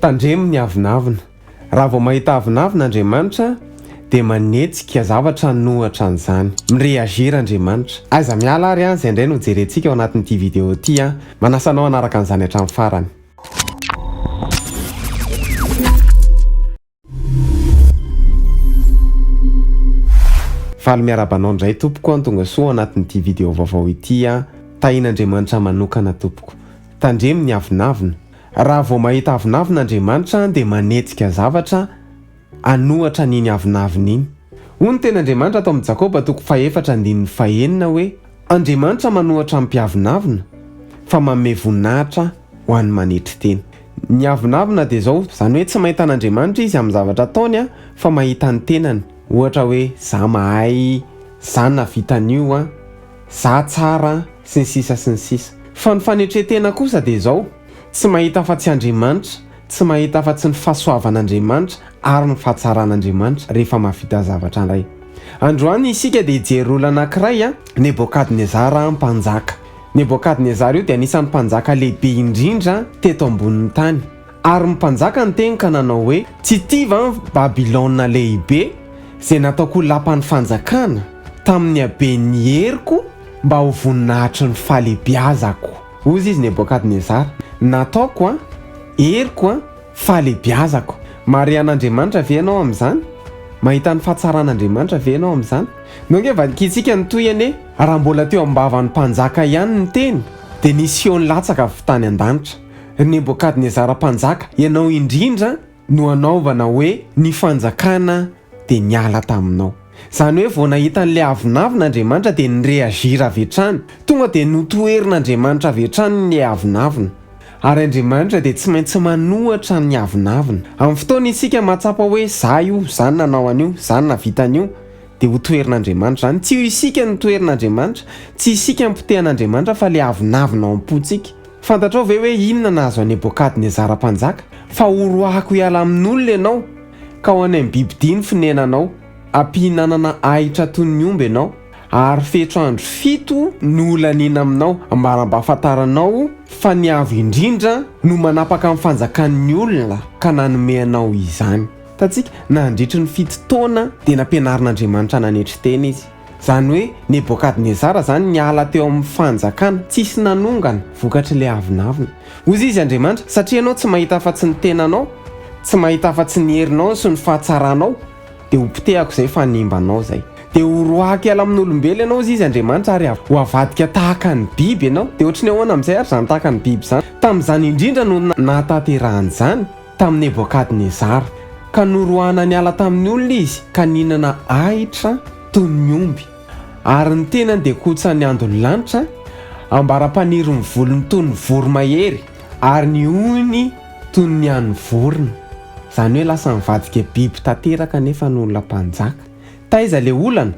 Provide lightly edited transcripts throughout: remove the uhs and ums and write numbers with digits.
Tandremo ny avonavona. Raha vao mahita avonavona Andriamanitra dia manetsika zavatra hanohatra an'izany. Mi-réagir Andriamanitra. Aiza miala ary an, izay indray no jerentsika ao anatin'ity vidéo ity an. Manasa anao hanaraka an'izany hatramin'ny farany. Faly miarahaba anao indray tompoko an, tonga soa ao anatin'ity vidéo vaovao ity an. Tahin'Andriamanitra manokana tompoko. Tandremo ny avonavona. Raha vao mahita avonavona Andriamanitra dia manetsika zavatra hanohatra an'iny avonavona iny. Hoy ny tenin'Andriamanitra ato amin'ny Jakoba toko fahefatra andininy fahenina hoe, Andriamanitra manohatra ny mpiavonavona, fa manome voninahitra ho an'ny manetry tena. Ny avonavona dia izao, izany hoe tsy mahita an'Andriamanitra izy amin'ny zavatra ataony fa mahita ny tenany. Ohatra hoe, za mahay, za nahavita an'io an, za tsara an, sy ny sisa sy ny sisa. Fa ny fanetren-tena kosa dia izao, tsy mahita afa-tsy Andriamanitra, tsy mahita afa-tsy ny fahasoavan'Andriamanitra ary ny fahatsaran'Andriamanitra rehefa mahavita zavatra indray. Androany isika dia hijery olona anankiray, Nebokadnezara mpanjaka. Nebokadnezara io dia anisan'ny mpanjaka lehibe indrindra teto ambonin'ny tany. Ary ny mpanjaka niteny ka nanao hoe, Tsy ity va ny Babylona lehibe, izay nataoko ho lapan'ny fanjakana, tamin'ny haben'ny heriko, mba ho voninahitry ny fahalehibiazako? Hozy izy Nebokadnezara, Nataoko an, heriko an, fahalehibiazako. Mahare an'Andriamanitra ve ianao amin'izany? Mahita ny fahatsaran'Andriamanitra ve ianao amin'izany? No ange vakintsika ny tohiny e! Raha mbola teo am-bavan'ny mpanjaka ihany ny teny, dia nisy feo nilatsaka avy tany an-danitra. Ry Nebokadnezara mpanjaka, ianao indrindra no anaovana hoe ny fanjakana dia niala taminao. Izany hoe vao nahita an'ilay avonavona Andriamanitra dia ni-réagir avy hatrany. Tonga dia notoherin'Andriamanitra avy hatrany ilay avonavona. Ary Andriamanitra dia tsy maintsy manohatra ny avonavona. Amin'ny fotoana isika mahatsapa hoe za io, za no nanao an'io, za no nahavita an'io, dia ho toherin'Andriamanitra izany. Tsy ho isika no toherin'Andriamanitra, tsy isika no potehan'Andriamanitra fa ilay avonavona ao am-pontsika. Fantatrao ve hoe inona nahazo an'i Nebokadnezara mpanjaka? Fa horoahako hiala amin'olona ianao, ka ho any amin'ny bibidia ny fonenanao. Hampihinanana ahitra toy ny omby ianao, ary fetro andro fito no holaniana aminao, mba mba hahafantaranao fa ny Avo Indrindra no manapaka ny fanjakan'ny olona ka nanome anao izany. Hitantsika, nandritry ny fito taona dia nampianarin'Andriamanitra nanetry tena izy. Izany hoe Nebokadnezara izany niala teo amin'ny fanjakana, tsisy nanongana, vokatr'ilay avonavona. Hozy izy Andriamanitra, satria ianao tsy mahita afa-tsy ny tenanao, tsy mahita afa-tsy ny herinao sy ny fahatsaranao, dia ho potehako izay fanimbanao izay. Dia ho roahako hiala amin'olombelona ianao, hozy izy Andriamanitra, ary ho avadika tahaka ny biby ianao. Dia ohatry ny ahoana amin'izay ary izany tahaka ny biby izany? Tamin'izany indrindra no nahatanterahan'izany. Tamin'i Nebokadnezara, ka noroahana niala tamin'ny olona izy ka nihinana ahitra toy ny omby, ary ny tenany dia kotsan'ny andon'ny lanitra, ambara-paniry ny volony toy ny voromahery, ary ny hohony toy ny an'ny vorona. Izany hoe lasa nivadika biby tanteraka anefa ny olona mpanjaka. Taiza ilay olana?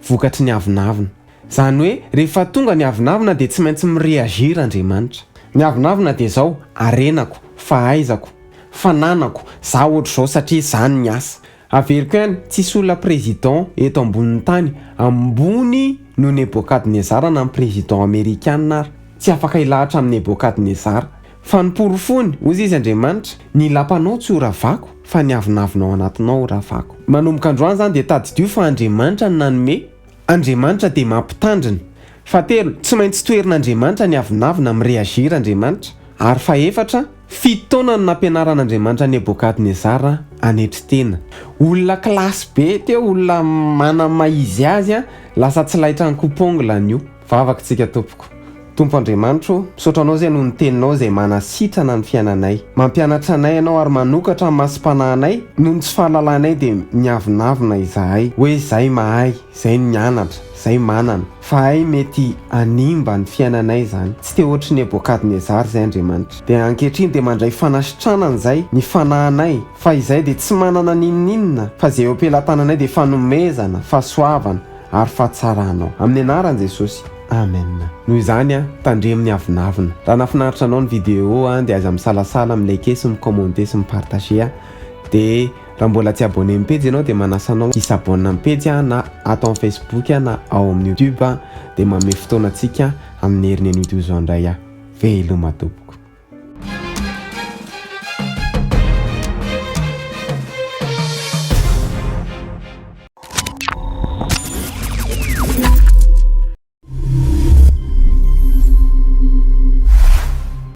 Vokatry ny avonavona. Izany hoe rehefa tonga ny avonavona dia tsy maintsy mi-reagir Andriamanitra. Ny avonavona dia izao, harenako, fahaizako, fananako, za ohatr'izao satria za no niasa. Averiko ihany, tsisy olona président eto ambonin'ny tany ambony noho Nebokadnezara na ny président amerikana ary. Tsy afaka hilahatra amin'i Nebokadnezara. Fa ny porofony, hozy izy Andriamanitra, ny lapanao tsy ho ravako fa ny avonavona ao anatinao ho ravako. Manomboka androany izany dia tadidio fa Andriamanitra no nanome Andriamanitra dia mampitandrina. Fahatelo, tsy maintsy toherin'Andriamanitra ny avonavona, mi-réagir Andriamanitra. Ary fahefatra, fito taona no nampianaran'Andriamanitra Nebokadnezara hanetry tena. Olona classe be teo, olona manana maha izy azy, lasa tsy laitran'ny coupe-ongle an'io. Vavaka tsika tompoko. Tompo Andriamanitro o, misaotra Anao izay noho ny Teninao izay manasitrana ny fiainanay. Mampianatra anay Ianao ary manokatra ny masom-panahinay, noho ny tsy fahalalanay dia miavonavona izahay hoe izay mahay, izay nianatra, izay manana, fa hay mety hanimba ny fiainanay izany. Tsy te hoatry Nebokadnezara izay Andriamanitra. Dia ankehitriny dia mandray fanasitranana izay ny fanahinay, fa izay dia tsy manana n'inon'inona, fa izay eo am-pelatananay dia fanomezana, fahasoavana, ary fahatsaranao. Amin'ny anaran'i Jesosy. Amen. Noho izany an, tandremo ny avonavona. Raha nahafinaritra anao ny vidéo an, dia aza misalasala mi-liker sy mi-commenter sy mi-partager an. Dia raha mbola tsy abonné amin'ny pejy ianao dia manasa anao hi-s'abonne amin'ny pejy an, na ato amin'ny Facebook an, na ao amin'ny YouTube an. Dia manome fotoana antsika amin'ny heriny anio toy izao indray aho. Veloma tompoko.